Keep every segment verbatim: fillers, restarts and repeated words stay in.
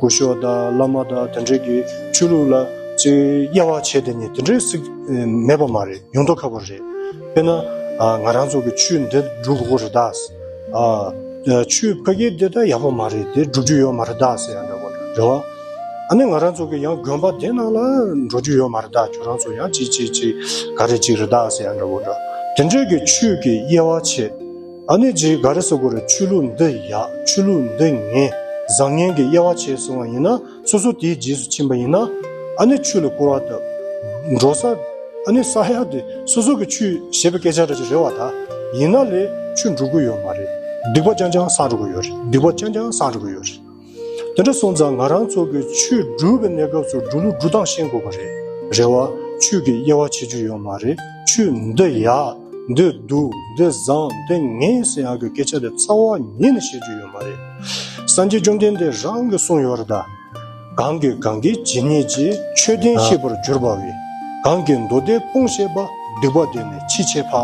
སྐུ་ཞབས་དང་བླ་མ་དང་དེ་འདྲའི་གི་ཆོས་ལུགས་ལ་ཅིག་དབྱེ་བ་ཕྱེ་དེ་ནི་དེ་འདྲའི་ཞིག་མེད་པ་མ་རེད། ཡོང་མདོག་ཁ་པོ་རེད། དཔེར་ན་ང་རང་ཚོ་གི་ཆོས་འདི་སྒྲུབ་དགོས་རེད་ད། ཆོས་ཕ་གི་འདི་ད་ཡག་པོ་མ་རེད། དེ་སྒྲུབ་རྒྱུ་ཡོད་མ་རེད་ད་ཟེར་ཡང་འདྲ་པོ་རེད་བ། ཨ་ནི་ང་རང་ཚོ་གི་ཡང་དགོན་པ་དེ་ནང་ལ་འགྲོ་རྒྱུ་ཡོད་མ་རེད་ད། ཁྱོད་རང་ཚོ་ཡང་ཅིག་ཅིག་ཅིག་ག་རེ་ཅིག་རེད་ད་ཟེར་ཡང་འདྲ་པོ་འདྲ། དེ་འདྲའི་གི་ཆོས་ཀྱི་དབྱེ་བ་ཕྱེ། ཨ་ནི་ཅིག་ག་རེ་ཟེར་དགོས་རེད། ཆོས་ལུགས་འདི་ཡག་ཆོས་ལུགས་འདི་ངན་བཟང་ངན་གྱི་དབྱེ་བ་ཕྱེ་སོང་བ་ཡིན་ན། སོ་སོ་དེའི་རྗེས་སུ་ཕྱིན་པ་ཡིན་ན། ཨ་ནི་ཆོས་ལ་སྐུར་བ་བཏབ། འགྲོ་ས་ཨ་ནི་ས་ཡག་དེ་སོ་སོ་གི་ཆོས་ཞེས་པའི་སྐད་ཆ་འདྲ་ཅིག་རེད་བ་ད། ཡིན་ན་ལས་ཆོས་འགྲུབ་ཀྱི་ཡོད་མ་རེད། སྡིག་པ་རྐྱང་རྐྱང་བསགས་འགྲོ་གི་ཡོད་རེད། སྡིག་པ་རྐྱང་རྐྱང་བསགས་འགྲོ་གི་ཡོད་རེད། དེ་འདྲ་སོང་ཙང་ང་རང་ཚོ་གི་ཆོས་སྒྲུབ་པའི་གནས་སྐབས་སུ་སྒྲུབ་ལུགས་སྒྲུབ་སྟངས་ཤེས་དགོས་པ་རེད། རེད་བ། ཆོས་ཀྱི་དབྱེ་བ་ཕྱེ་རྒྱུ་ཡོད་མ་རེད། ཆོས་འདི་ཡག་འདི་སྡུག་འདི་བཟང་འདི་ངན་ཟེར་ཡག་གི་སྐད་ཆ་དེ་རྩ་བ་ཉིད་ནས་བཤད་རྒྱུ་ཡོད་མ་རེད། སངས་རྒྱས་བཅོམ་ལྡན་འདས་རང་གིས་གསུངས་ཡོད་རེད་ད། གང་གིས་གང་གི་ཇི་སྙེད་ཅིག །མཆོད་རྟེན་བཤིག་པར་གྱུར་པ་བས། གང་གིས་མདོ་སྡེ་སྤོང་བྱེད་པ། སྡིག་པ་དེ་ནི་ཕྱིས་ཆད་ཕ།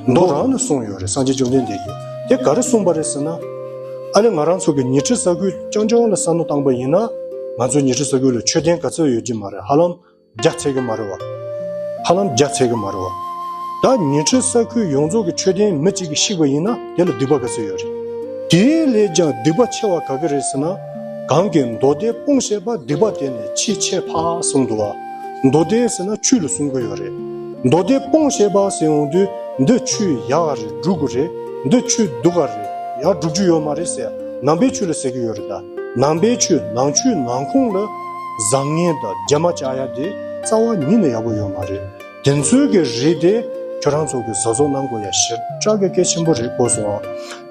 མདོ་རང་ནས་གསུངས་ཡོད་རེད། སངས་རྒྱས་བཅོམ་ལྡན་འདས་ཀྱིས་དེ་ག་རེ་གསུངས་པ་རེད་ཟེར་ན། ཨ་ནི་ང་རང་ཚོ་གི་ཉི་ཁྲི་ས་ཁུལ་རྐྱང་རྐྱང་ལ་བསམ་བློ་བཏང་པ་ཡིན་ན། ང་ཚོ་ཉི་ཁྲི་ས་ཁུལ་ལ་མཆོད་རྟེན་ག་ཚོད་ཡོད་ཀྱི་མ་རེད། ཧ་ལམ་བརྒྱ་ཚད་ཀྱི་མ་རེད་བ། ཧ་ལམ་བརྒྱ་ཚད་ཀྱི་མ་རེད་བ། ད་ཉི་ཁྲི་ས་ཁུལ་ཡོངས་རྫོགས་ཀྱི་མཆོད་རྟེན་མི་གཅིག་གིས་བཤིག་པ་ཡིན་ན་དེ་ལ་སྡིག་པ་ག་ཚོད་ཡོད་རེད། དེ་ལས་ཀྱང་སྡིག་པ་ཆེ་བ་ག་གི་རེད་ཟེར་ན། གང་གིས་མདོ་སྡེ་སྤོང་བྱེད་པ། སྡིག་པ་དེ་ནི་ཕྱིས་ཆད་ཕ་གསུངས་འདུག་བ། མདོ་སྡེ་ཟེར་ན་ཆོས་ལ་གསུང་གི་ཡོད་རེད། མདོ་སྡེ་སྤོང་བྱེད་པ་ཟེར་ཡོང་དུས་འདི་ཆོས་ཡག་ག་རེད། སྒྲུབ་དགོས་རེད། འདི་ཆོས་སྡུག་ག་རེད། ཡག་སྒྲུབ་རྒྱུ་ཡོད་མ་རེད་ཟེར་ནང་པའི་ཆོས་ལ་ཟེར་གི་ཡོད་རེད་ད། ནང་པའི་ཆོས་ནང་ཆོས་ནང་ཁོངས་ལ་བཟང་ངན་དང་རྒྱ་མ་བཅག་ཡ་དེ་རྩ་བ་ཉིད་ནས་ཡག་པོ་ཡོད་མ་རེད། དེ་ཚོའི་གི་རིགས་དེ་ཁྱོད་རང་ཚོ་གི་གཟབ་གཟབ་གནང་དགོས་ཡ་ཞེ་དྲག་གི་གལ་ཆེན་པོ་རེད། གོ་སོང་ཨ།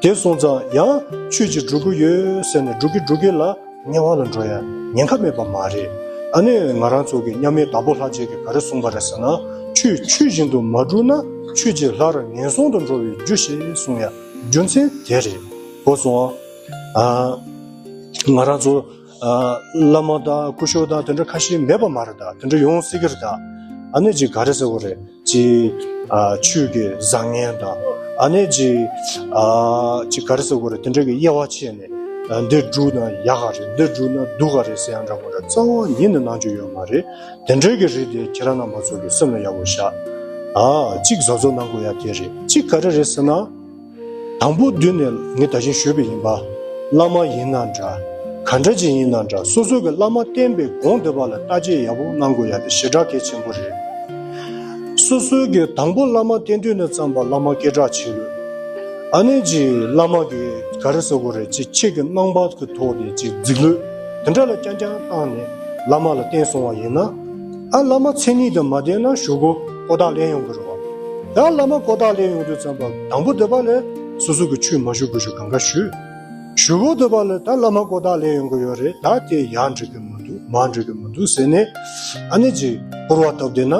དེ་སོང་ཙང་ཡང་ཆོས་ཅིག་སྒྲུབ་གི་ཡོད་ཟེར་ནས་སྒྲུབ་གི་སྒྲུབ་གི་ལ་དམྱལ་བ་ལ་འགྲོ་ཡ་ཉེན་ཁ་མེད་པ་མ་རེད། ཨ་ནི་ང་རང་ཚོ་གི་མཉམ་མེད་དྭགས་པོ་ལྷ་རྗེ་གིས་ག་རེ་གསུངས་པ་རེད་ཟེར་ན། ཆོས་ཆོས་བཞིན་དུ་མ་བསྒྲུབས་ན། ཆོས་ཀྱི་ལྷར་ངན་སོང་དུ་འགྲོ་བའི་རྒྱུ་ཞེས་གསུངས་ཡ་རྒྱུ་མཚན་དེ་རེད། གོ་སོང་ཨ། ང་རང་ཚོ་ཨ་བླ་མ་དང་སྐུ་ཞབས་དང་དེ་འདྲ་ཁ་ཤས་མེད་པ་མ་རེད་ད། དེ་འདྲ་ཡོང་སྲིད་ཀྱི་རེད་ད། ཨ་ནི་ཅིག་ག་རེ་ཟེར་དགོས་རེད། ཅིག་ཨ་ཆོས་ཀྱི་བཟང་ངན་དང་། ཨ་ནི་ཅིག་ཨ་ཅིག་ག་རེ་ཟེར་དགོས་རེད། དེ་འདྲ་གི་དབྱེ་བ་ཕྱེ་ནས། ཨ་འདི་བསྒྲུབས་ན་ཡག་ག་རེད། འདི་བསྒྲུབས་ན་སྡུག་ག་རེད་ཟེར་ཡང་འདྲ་པོ་འདྲ་རྩ་བ་ཉིད་ནས་གནང་རྒྱུ་ཡོད་མ་རེད། དེ་འདྲའི་གི་རིགས་དེ་ཁྱེད་རང་རྣམ་པ་ཚོ་གི་སེམས་ལ་ཡག་པོ་བཞག་ཨ་གཅིག་གཟབ་གཟབ་གནང་དགོས་ཡ་དེ་རེད། གཅིག་ག་རེ་རེད་ཟེར་ན། དང་པོ་དུས་ནས་ངས་ད་གིན་ཞུས་པ་ཡིན་པ། བླ་མ་ཡིན་ན་འདྲ། ག་འདྲ་ཅིག་ཡིན་ན་འདྲ། སོ་སོ་གི་བླ་མ་བསྟེན་པའི་གོང་དེ་པ་ལ་བརྟག་དཔྱད་ཡག་པོ་གནང་དགོས་ཡ་དེ་ཞེ་དྲག་གལ་ཆེན་པོ་རེད། སོ་སོའི་གི་དང་པོ་བླ་མ་བསྟེན་དུས་ནས་བརྩམས་པ་བླ་མ་སྐད་གྲགས་ཆེ་ལོས། ཨ་ནི་ཅིག་བླ་མ་གི་ག་རེ་ཟེར་དགོས་རེད། ཅིག་ཁྱེད་ཀྱི་རྣམ་པ་གི་ཐོག་ནས་ཅིག་རྫིག་ལོས། དེ་འདྲ་ལ་རྐྱང་རྐྱང་བཏང་ནས་བླ་མ་ལ་བསྟེན་སོང་བ་ཡིན་ན། ཨ་བླ་མ་མཚན་ཉིད་དང་མ་ལྡན་ན་གཞུག་གུ་ཀོ་ཐག་ལེན་ཡོང་གི་རེད་བ། ད་བླ་མ་ཀོ་ཐག་ལེན་ཡོང་དུས་ཙམ་པ་དང་པོ་དེ་པ་ལས་སོ་སོ་གི་ཆོས་མ་ཞུ་དགོས་ཞུ་གང་ག་ཞུ། གཞུག་གུ་དེ་པ་ལས་ད་བླ་མ་ཀོ་ཐག་ལེན་ཡོང་གི་ཡོད་རེད། ད་དེ་ཡར་འགྲིག་གི་མི་འདུག་མར་འགྲིག་གི་མི་འདུག་ཟེར་ནས། ཨ་ནི་ཅིག་སྐུར་བ་བཏབ་བསྡད་ན།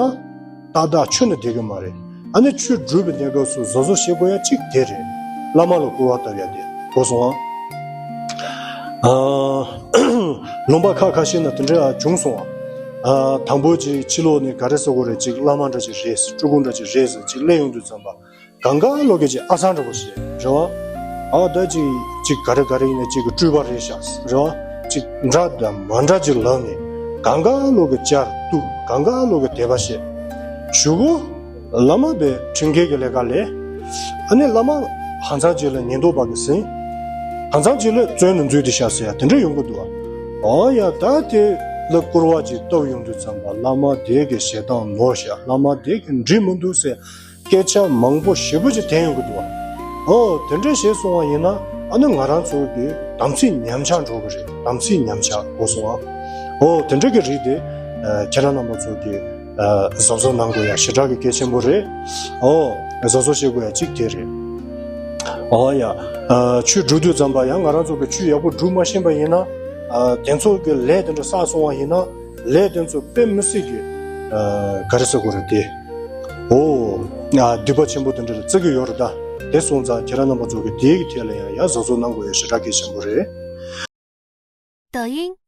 ཏག་ཏག་ཆོས་ནི་བསྡད་གི་མ་རེད། ཨ་ནི་ཆོས་སྒྲུབ་པའི་གནས་སྐབས་སུ་གཟབ་གཟབ་བྱེད་དགོས་ཡ་གཅིག་དེ་རེད། བླ་མ་ལ་སྐུར་བ་བཏབ་ཡ་དེ་གོ་སོང་ཨ། ཨ་ལུང་པ་ཁ་ཁ་ཤས་ན་དེ་འདྲ་བྱུང་སོང་ཨ། ཨ་དང་པོ་ཅིག་ཕྱི་ལོགས་ནས་ག་རེ་ཟེར་དགོས་རེད། ཅིག་བླ་མ་འདྲ་ཅིག་རེད་ཟེར། སྤྲུལ་སྐུ་འདྲ་ཅིག་རེད་ཟེར། ཅིག་སླེབས་ཡོང་དུས་ཙམ་པ་གང་ག་ལོག་གི་ཅིག་ཨ་ཚང་འདྲ་པོ་ཞིག་རེད་བ། ཨ་ད་ཅིག་ཅིག་ག་རེ་ག་རེ་ཡིན་ན་ཅིག་གི་སྤྲུལ་པ་རེད་ཤག་རེད་བ། ཅིག་འདྲ་དང་མ་འདྲ་ཅིག་ལབ་ནས་གང་ག་ལོག་གི་བཅར་གཏུག་གང་ག་ལོག་གི་དད་པ་བྱེད། གཞུག་གུ་བླ་མ་པའི་ཁྲིམས་འགལ་གྱི་ལས་ཀ་ལས། ཨ་ནི་བླ་མ་ཧང་སང་ཅིག་ལ་ཉེན་རྟོག་པ་གིས་ཟིན། ཧང་སང་ཅིག་ལ་བཙོན་ནང་འཛུལ་ཏེ་བཞག་ཟེར་ཡ་དེ་འདྲ་ཡོང་གི་འདུག་བ། ཨོ་ཡ་ད་དེ་ལ་སྐུར་བ་ཅིག་བཏབ་ཡོང་དུས་ཙམ་པ་བླ་མ་དེ་གི་ཞེ་སྡང་ནོར་ཤག་བླ་མ་དེ་གི་འགྲིག་མི་འདུག་ཟེར་སྐད་ཆ་མང་པོ་ཞེ་པོ་ཅིག་འཐེན་ཡོང་གི་འདུག་བ། ཨོ་དེ་འདྲ་བྱས་སོང་བ་ཡིན་ན་ཨ་ནི་ང་རང་ཚོ་གི་དམ་ཚིག་ཉམས་ཆག་འགྲོ་གི་རེད། དམ་ཚིག་ཉམས་ཆག་གོ་སོང་བ། ཨོ་དེ་འདྲ་གི་རིགས་དེ་ཨ་ཁྱེད་རང་རྣམ་པ་ཚོ་གི་ཨ་གཟབ་གཟབ་གནང་དགོས་ཡ་ཞེ་དྲག་གི་གལ་ཆེན་པོ་རེད། ཨོ་གཟབ་གཟབ་བྱེད་དགོས་ཡ་གཅིག་དེ་རེད། ཨོ་ཡ། ཨ་ཆོས་སྒྲུབ་དུས་ཙམ་པ་ཡང་ང་རང་ཚོ་གི་ཆོས་ཡག་པོ་སྒྲུབ་མ་ཤེས་པ་ཡིན་ན། ཨ་དེ་ཚོ་གི་ལས་དེ་འདྲ་བསགས་སོང་བ་ཡིན་ན། ལས་དེ་ཚོ་དཔེ་མི་སྲིད་ཀྱི་ཨ་ག་རེ་ཟེར་དགོས་རེད་དེ། ཨོ་ཨ་སྡིག་པ་ཆེན་པོ་དེ་འདྲ་ལ་བརྩི་གི་ཡོད་རེད་ད། དེ་སོང་ཙང་ཁྱེད་རང་རྣམ་པ་ཚོ་གི་དེའི་གི་ཐད་ལ་ཡང་ཡང་གཟབ་གཟབ་གནང་དགོས་ཡ་ཞེ་དྲག་གལ་ཆེན་པོ་རེད། 抖音